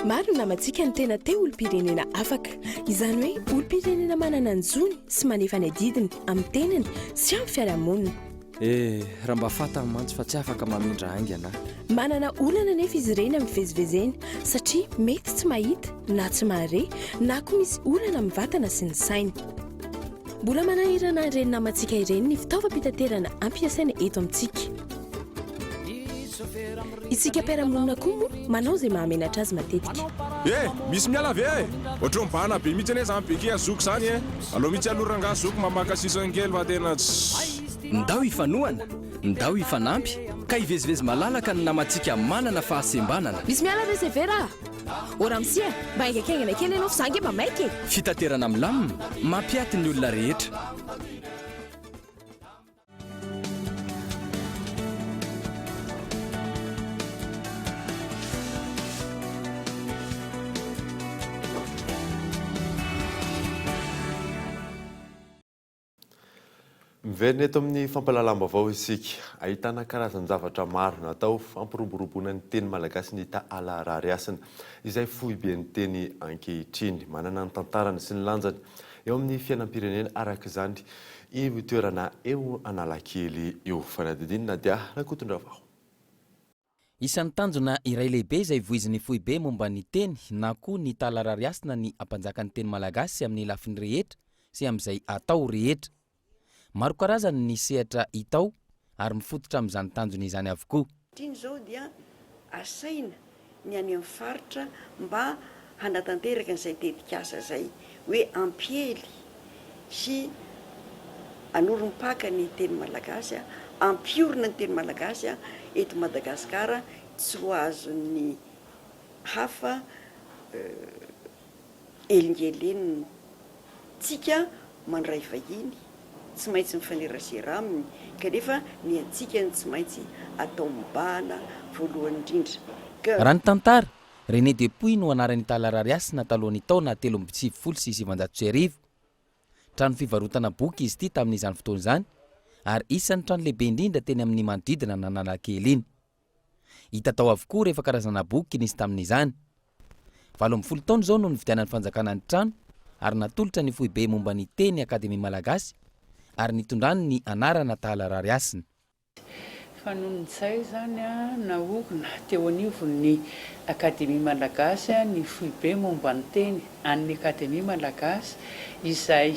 S4: Maro ny namantsika no tena te olom-pirenena afaka. Izany hoe olom-pirenena manana ny zony sy manefa ny adidiny amin'ny tenany sy amin'ny fiarahamonina.
S26: Eh, raha mba fantany mantsy fa tsy afaka mamindra haingana aho.
S4: Manana olana anefa izy ireny amin'ny fivezivezeny satria mety tsy mahita na tsy mahare na koa misy olana amin'ny vatana sy ny saina. Mbola manahirana ireny namantsika ireny ny fitaovam-pitaterana ampiasaina eto amintsika. Isika mpiara-monina koa moa manao izay mahamenatra azy matetika.
S27: Eh! Misy miala ve eh? Ohatran'ny mibahana be mihitsy anie zany Beky a zoky zany eh! Aleo mihitsy aloha rangahy zoky mba maka sisiny kely fa tena tsy.
S28: Ndao hifanohana, ndao hifanampy ka hivezivezy malalaka ny namantsika manana fahasembanana.
S4: Misy miala re Severa a! Ô ramose a! Mba haingankaingana kely ianao fa za nge mba maika e!
S28: Fitaterana milamina, mampiaty ny olona rehetra.
S8: Miverina eto amin'ny fampahalalam-baovao isika. Ahitana karazan-javatra maro natao hampiroboroboana ny teny malagasy ny Tahala Rarihasina, izay foiben'ny teny ankehitriny. Manana ny tantarany sy ny lanjany eo amin'ny fiainam-pirenena araka izany io toerana eo Analakely io. Fanadihadiana Nadia Rakotondravao.
S29: Isan'ny tanjona iray lehibe izay voizin'ny Foibe momba ny teny na koa ny Tala Rarihasina ny hampanjaka ny teny malagasy amin'ny lafiny rehetra sy amin'izay atao rehetra. Maro karazany ny sehatra hita ao ary mifototra amin'izany tanjona izany avokoa.
S30: Ankehitriny izao dia asaina ny any amin'ny faritra mba hanatanteraka an'izay tetikasa izay hoe hampiely sy hanorim-paka ny teny malagasy. hampiorina ny teny malagasy eto Madagasikara tsy ho azon'ny hafa elingelenina. Tsika mandray vahiny, tsy maintsy mifanerasera aminy, kanefa ny antsika no tsy maintsy atao mibahana voalohany indrindra. Ka.
S29: Raha ny tantara, René Dupuis no anaran'i Tala Rarihasina talohan'ny taona 1993. Trano fivarotana boky izy ity tamin'izany fotoana izany ary isan'ny trano lehibe indrindra teny amin'ny manodidina an'Analakely iny. Hita tao avokoa rehefa karazana boky nisy tamin'izany. 18 taona izao no nividianan'ny fanjakana ny trano ary natolotra ny foibe momba ny teny Akademia Malagasy ary nitondrany ny anarana Tahala Rarihasina.
S1: Fa nony izay izany naorina teo anivon'ny Akademia Malagasy ny foibe momba ny teny an'ny Akademia Malagasy izay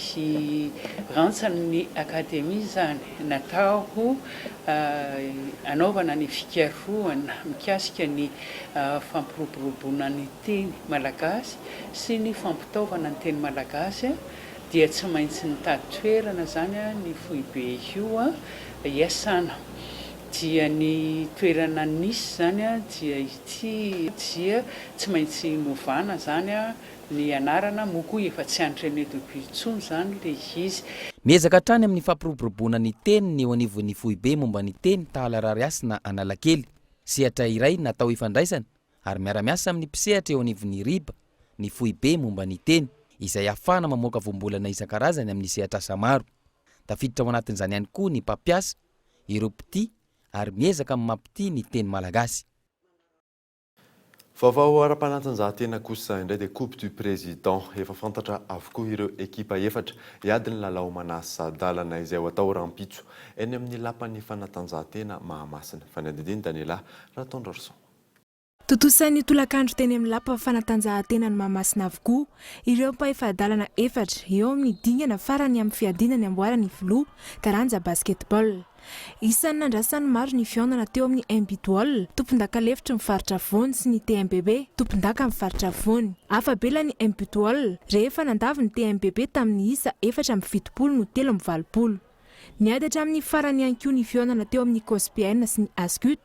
S1: rantsan'ny Akademia izany natao hanaovana ny fikarohana mikasika ny fampiroboroboana ny teny malagasy sy ny fampitaovana ny teny malagasy dia tsy maintsy nitady toerana izany ny foibe io hiasana. Dia ny toerana nisy izany dia ity dia tsy maintsy novana izany ny anarana, moa koa efa tsy any René Dupuis intsony izany ilay izy.
S29: Miezaka hatrany amin'ny fampiroboroboana ny teny ny eo anivon'ny foibe momba ny teny Tahala Rarihasina Analakely. Sehatra iray natao hifandraisana ary miara-miasa amin'ny mpisehatra eo anivon'ny RIB ny foibe momba ny teny, izay ahafahana mamoaka voambolana isan-karazany amin'ny sehatr'asa maro. Tafiditra ao anatin'izany ihany koa ny mpampiasa, ireo mpitia ary miezaka amin'ny mampitia ny teny malagasy.
S8: Vaovao ara-panatanjahantena kosa indray dia Coupe du Président. Efa fantatra avokoa ireo ekipa efatra hiady ny lalao manasa-dalana izay ho atao rahampitso eny amin'ny lapan'ny fanatanjahantena Mahamasina. Fanadihadian'i Daniela Ratondrarison.
S5: Tontosain'ny tolakandro teny amin'ny lapa fanatanjahantenan'i Mahamasina avokoa ireo mpahefa-dalana efatra eo amin'ny dingana farany amin'ny fiadiana ny amboaran'ny filoha, taranja basketball. Isan'ny nandrasan'ny maro ny fihaonana teo amin'ny Mbitwall, tompondaka lefitry ny faritra afovoany sy ny TMBB, tompondaka amin'ny faritra afovoany. Afa-bela ny Mbitwall rehefa nandavo ny TMBB tamin'ny isa 74 no 83. Niady hatramin'ny farany ihany koa ny fihaonana teo amin'ny Cospn sy ny Ascut,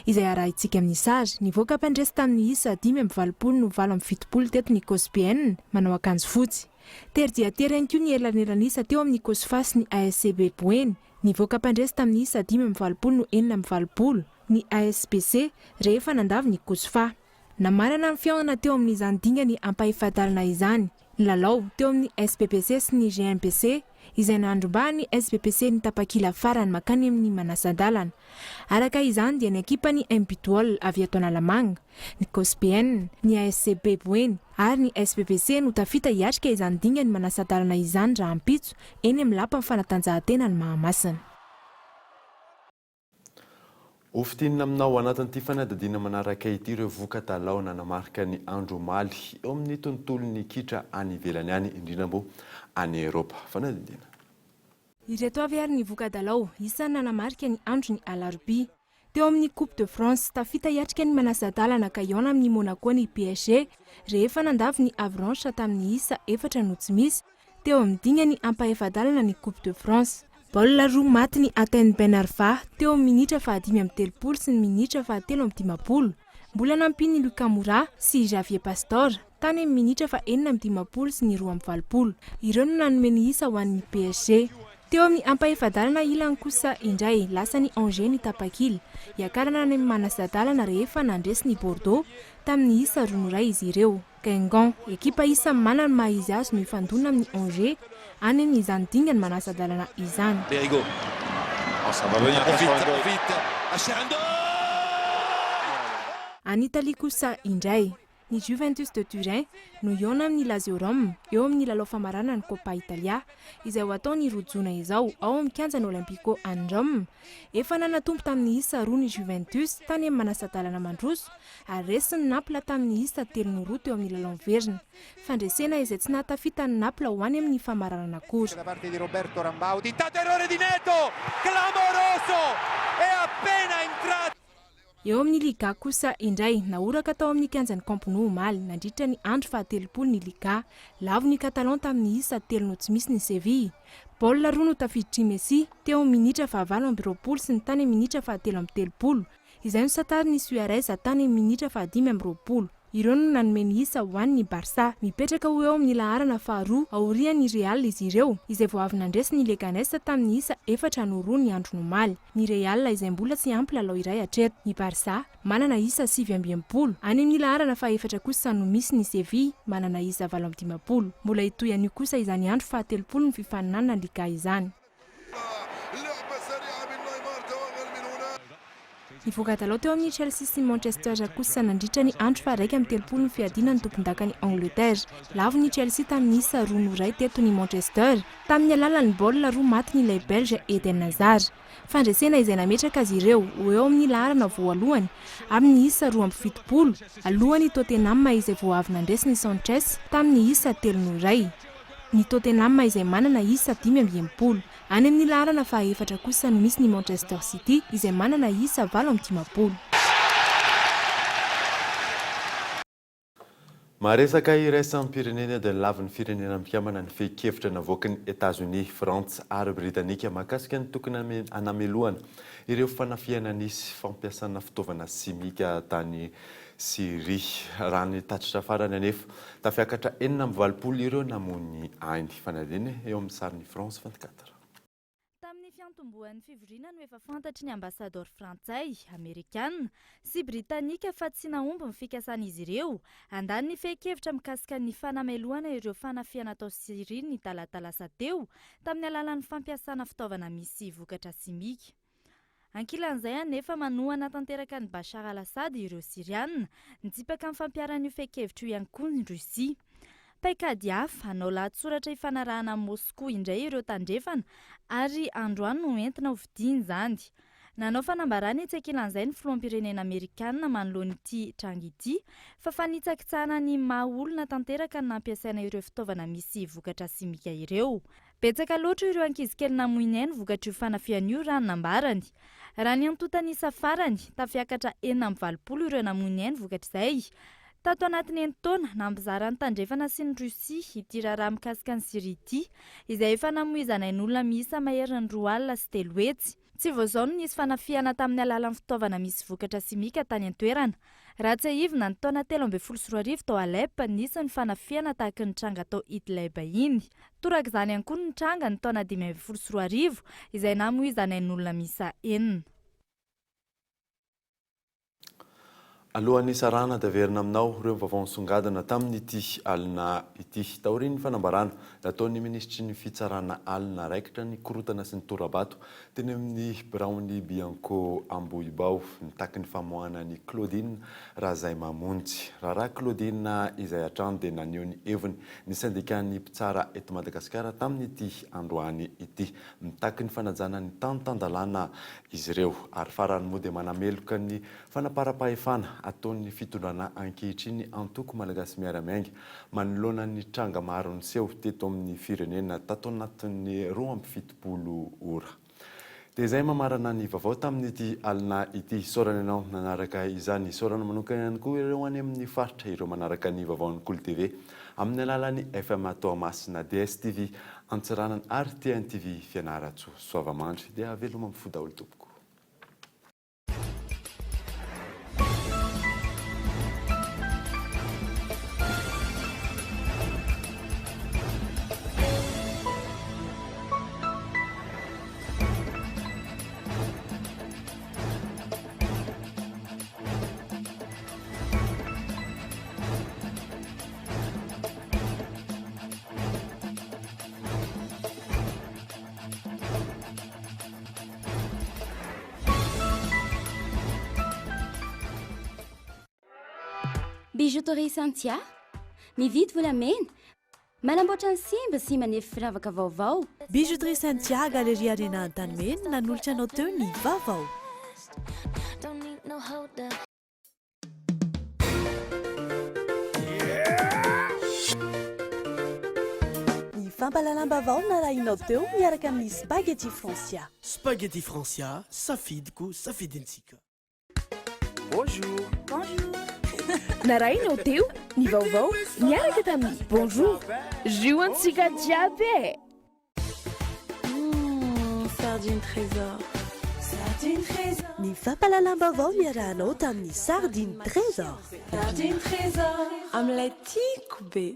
S5: izay arahintsika amin'ny sary. Nivoaka mpandresy tamin'ny isa 85 no 78 teto ny Cospn, manao akanjo fotsy. Tery dia tery ihany koa ny elanelan'isa teo amin'ny Cosfa sy ny ASCB Boeny. Nivoaka mpandresy tamin'ny isa 85 no 86 ny ASBC, rehefa nandavo ny Cosfa. Namarana ny fihaonana teo amin'izany dingany ampahefa-dalana izany ny lalao teo amin'ny SBBC sy ny GMBC izay nandrombahan'ny SBBC ny tapakila farany mankany amin'ny manasa-dalana. Araka izany dia ny ekipan'ny Mbitwall avy eto Analamanga, ny Cosbn, ny ASCB Boeny ary ny SBBC no tafita hiatrika izany dingan'ny manasa-dalana izany rahampitso eny amin'ny lapan'ny fanatanjahantenan'i Mahamasina.
S8: Ho fintinina aminao anatin'ity fanadihadiana manaraka ity ireo voka-dalao nanamarika ny andro omaly eo amin'ny tontolon'ny kitra any ivelany any, indrindra moa any Eropa. Fanadihadiana.
S5: Ireto avy ary ny voka-dalao isan'ny nanamarika ny andron'ny alarobia. Teo amin'ny Coupe de France, tafita hiatrika ny manasa-dalana ka hihaona amin'i Monaco ny PSG, rehefa nandavo ny Avranches tamin'ny isa efatra no tsy misy. Teo amin'ny dingany ampahefa-dalana ny Coupe de France. Baolina roa maty ny Athènes Ben Arfa teo amin'ny minitra fahadimy amby telopolo sy ny minitra fahatelo amby dimampolo. Mbola nampian'i Lucas Moura sy i Javier Pastore tany amin'ny minitra fahenina amby dimampolo sy ny 82. Ireo no nanome ny isa ho an'ny PSG. Teo amin'ny ampahefa-dalana ilany kosa indray lasan'i Angers ny tapakila hiakarana any amin'ny manasa-dalana rehefa nandresy ny Bordeaux tamin'ny isa roa no iray izy ireo. Guingamp, ekipa isan'ny manana ny maha izy azy no hifandona amin'ny Angers any amin'izany dingany manasa-dalana izany. Any Italia kosa indray, ny Juventus de Turin no hihaona amin'ny Lazio Rome eo amin'ny lalao famaranana ny Coppa Italia, izay ho atao ny roa jona izao ao amin'ny kianjan'ny Olimpico any Rome. Efa nanatombo tamin'ny isa roa ny Juventus tany amin'ny manasa-dalana mandroso ary resin'ny Naples tamin'ny isa telo no roa teo amin'ny lalao miverina. Fandresena izay tsy nahatafita an'i Naples ho any amin'ny famaranana akory. Eo amin'ny Liga kosa indray, nahoraka tao amin'ny kianjan'ny Camp Nou omaly, nandritra ny andro fahatelopolo ny Liga. Lavo ny Catalan tamin'ny isa telo no tsy misy ny Seville. Baolina roa no tafiditr'i Messi, teo amin'ny minitra fahavalo amby 20 sy ny tany amin'ny minitra fahatelo amby 30, izay nosantarin'i Suarez tany amin'ny minitra faha-25. Ireo no nanome ny isa ho an'ny Barça. Mipetraka ho eo amin'ny laharana faharoa aorian'ny Real izy ireo, izay vao avy nandresy ny Leganés tamin'ny isa 4 no 2 ny andron'ny omaly. Ny Real izay mbola tsy ampy lalao iray hatreto. Ny Barça, manana isa 69. Any amin'ny laharana fahefatra kosa no misy ny Seville, manana isa 58. Mbola hitohy anio kosa izany andro faha-30 ny fifaninanana Liga izany. Nivoaka-dalao teo amin'ny Chelsea sy Manchester kosa nandritra ny andro faha-31 ny fiadiana ny tompondakan'i Angleterre. Lavo ny Chelsea tamin'ny isa 2 no 1 teto ny Manchester, tamin'ny alalan'ny baolina roa matin'ilay Belge Eden Hazard. Fandresena izay nametraka azy ireo ho eo amin'ny laharana voalohany amin'ny isa 72, alohan'ny Tottenham izay vao avy nandresy ny Sanchez tamin'ny isa 3 no 1. Ny Tottenham izay manana isa 65. Any amin'ny laharana fahaefatra kosa no misy ny Manchester City izay manana isa 58.
S8: Maresaka iraisam-pirenena dia lavin'ny firenena mikambana ny fehin-kevitra navoakan'i Etazonia, Frantsa ary Britanika mahakasika ny tokony hanamelohana ireo fanafihana nisy fampiasana fitaovana simika tany Syria. Raha ny tatitra farany anefa, tafiakatra 86 ireo namoy ny ainy. Fanadihadiana eo amin'ny sarin'i France 24.
S9: Tamin'ny fiantombohan'ny fivoriana no efa fantatry ny ambasadaoro frantsay, amerikana sy britanika fa tsy nahomby ny fikasan'izy ireo handany ny fehin-kevitra mikasika ny fanamelohana ireo fanafihana tao Syria ny talata lasa teo tamin'ny alalan'ny fampiasana fitaovana misy vokatra simika. Ankilan'izay anefa, manohana tanteraka an'i Bashar al-Assad ireo Syriana. Nitsipaka ny fampiharana io fehin-kevitra io ihany koa ny Russie. Paikady hafa, hanao lahatsoratra hifanarahana amin'i Moskoa indray ireo Tandrefana ary androany no entina ho fidiana izany. Nanao fanambarana etsy ankilan'izay ny filoham-pirenena amerikana manoloana ity tranga ity fa fanitsakitsahana ny maha olona tanteraka ny nampiasaina ireo fitaovana misy vokatra simika ireo. Betsaka loatra ireo ankizy kely namoy ny ainy vokatr'io fanafihana io raha ny nambarany. Raha ny antontan'isa farany, tafiakatra 86 ireo namoy ny ainy vokatr'izay. Tato anatin'ny enin-taona, nampizara ny Tandrefana sy ny Russie ity raharaha mikasika an'i Syria ity, izay efa namoizana ain'olona miisa maherin'ny 320. Tsy vao izao no nisy fanafihana tamin'ny alalan'ny fitaovana misy vokatra simika tany an-toerana. Raha tsiahivina, ny taona 2013 tao Alep, nisy ny fanafihana tahaky ny tranga tao Idlib iny. Torak'izany ihany koa ny nitranga ny taona 2015, izay namoizana ain'olona miisa enina.
S8: Alohan'ny hisarahana dia averina aminao ireo vaovao nisongadina tamin'ity alina ity. Taorian'ny fanambarana nataon'ny minisitry ny fitsarana alina raikitra ny korontana sy ny tora-bato teny amin'ny biraon'ny Bianco Ambohibao nitaky ny famoahana an'i Claudine Razaimamonjy. Raharaha Claudine izay hatrany dia naneho ny heviny ny sendikan'ny mpitsara eto Madagasikara tamin'ity androany ity. Mitaky ny fanajana ny tany tan-dalàna izy ireo ary farany moa dia manameloka ny fanaparam-pahefana ataon'ny fitondrana ankehitriny antoko Malagasy Miara-Miainga manoloana ny tranga maro niseho teto amin'ny firenena tato anatin'ny 72 ora. Dia izay mamarana ny vaovao tamin'ity alina ity. Isaorana ianao nanaraka izany. Isaorana manokana ihany koa ireo any amin'ny faritra ireo manaraka ny vaovaon'ny Kolo TV amin'ny alalan'ny FM Toamasina, DSTV Antsiranana ary TNTV Fianarantsoa. Soavamandry dia veloma mifoha daholo tompoko.
S7: Bijouterie Santia, mividy volamena, manamboatra ny simba sy manefy firavaka vaovao.
S11: Bijouterie Santia, Galerie Arena Antanimena, nanolotra anao teo ny vaovao.
S2: Ny fampahalalam-baovao narahinao teo miaraka amin'ny Spaghetti Francia.
S3: Spaghetti Francia, safidiko, safidintsika.
S10: Bonjour.
S9: Bonjour.
S5: Narahinao teo ny vaovao niaraka tamin'ny Bonjour. Jus antsika jiaby e!
S11: Sardine Trésor.
S4: Sardine Trésor. Ny fampahalalam-baovao niarahanao tamin'ny Sardine Trésor.
S11: Sardine Trésor. Amin'ilay tiako be.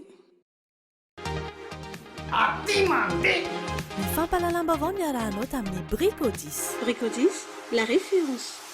S12: Aty mandeha!
S11: Ny fampahalalam-baovao niarahanao tamin'ny Bricodis.
S6: Bricodis, la référence.